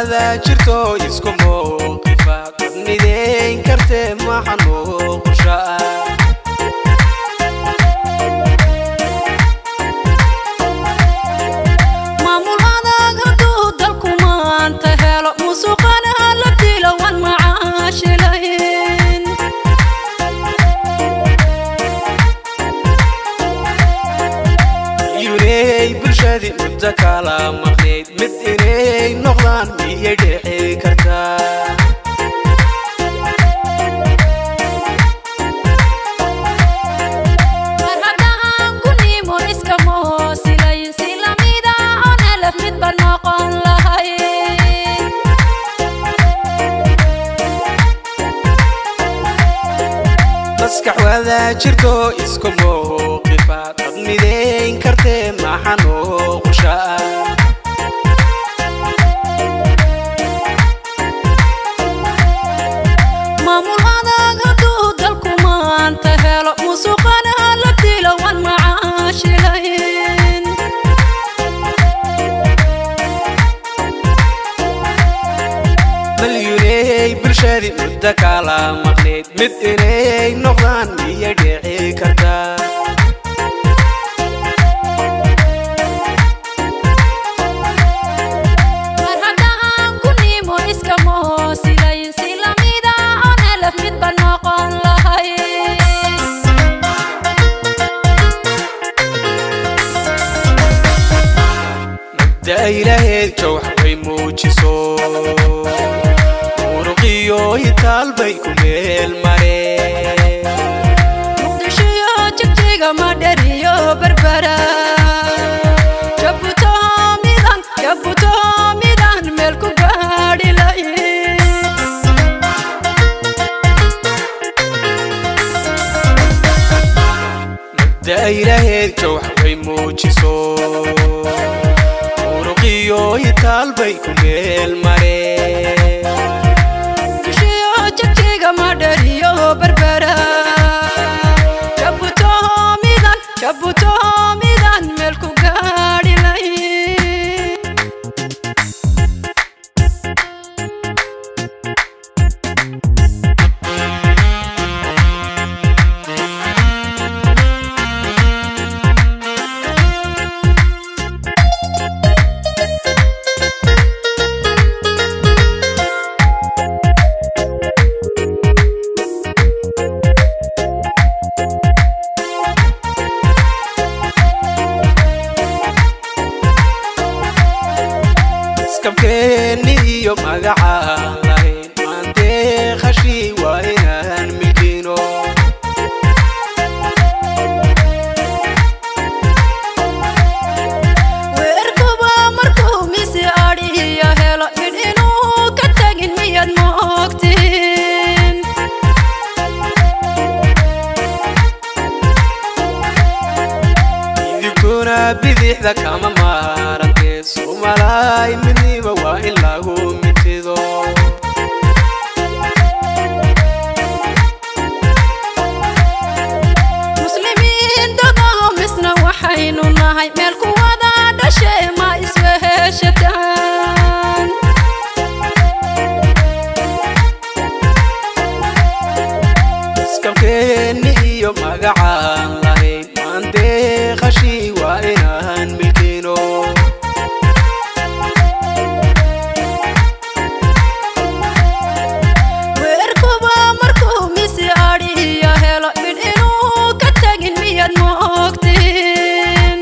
Wada jirto isku mowqifa, dad midayn kartee maxanuu qorshaa. Maamul adag hadduu dalku maanta helo, musuqana la dilo, waan macaashilayn. Yuney bulshadii muddo kala maqnayd mid inay noqdaan miyay dhici kartaa? Mar haddaan kunimo iska moosilayn, si lamida onelef midba noqon lahayn. Maskax wada jirto isku mowqifa, dad midayn kartee maxanuu qorshaa. Maamul adag hadduu dalku maanta helo, musuqana la dilo, waan macaashilayn. Malyuney bulshadii muddo kala maqnayd mid inay noqdaan miyay dhici kartaa? Mar haddaan kunimo iska moosilayn, si lamida onelef midba noqon lahayn. Mabda'a ilaheed jawx way muujiso, muruqiyo itaal bay ku meel mareen. Muqdishoyo Jigjiga Madheriyo Berbera, Jabuutaha midan, Jabuutaha midan meel ku gaadhi lahayn. Mabda'a ilaheed jawx way muujiso, muruqiyo itaal bay ku meel mareen. Muqdishoyo Jigjiga Madheriyo Berbera, Jabuutaha midan, Jabuutaha midan meel ku gaadhi lahayn. Iskabkeenni iyo magacaan lahayn maantee khashi waa inaan milkino. Weerkuba markuu misi adhiya helo, midh inuu ka tagin miyaad moogtiin? Idinkuna bidixda kama maarantee, Soomalaay midniba waa in lagu mintido. Muslimiin dadaho misna waxaynu nahay meel ku wada dhashay, ma isweheshataan? Iskabkeenni iyo magacaan lahayn maantee khashi waa inaan milkino. Weerkuba markuu misi adhiya helo, midh inuu ka tagin miyaad moogtiin?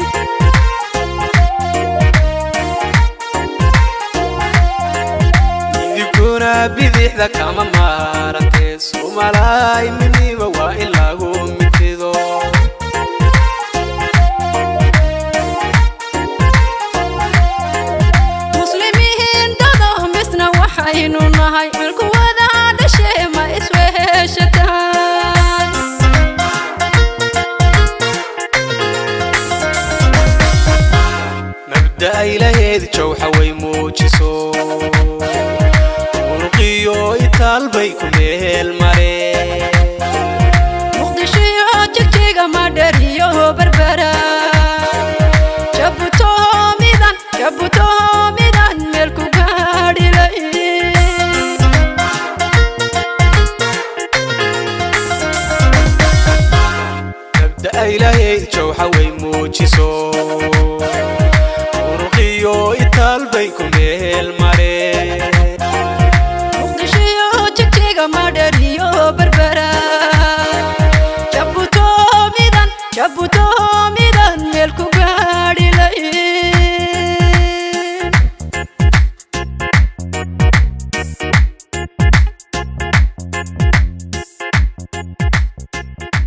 Idinkuna bidixda kama maarantee, Soomalaay midniba waa in lagu mintido. Muslimiin dadaho misna waxaynu nahay meel ku wada dhashay, ma isweheshataan? Mabda'a ilaheed jawxa way muujiso, muruqiyo itaal bay ku meel mareen. Muqdishoyo Jigjiga Madheriyo Berbera, Jabuutaho midan, Jabuutaho midan meel ku gaadhi lahayn. Ay lahayd jawxa way muujiso.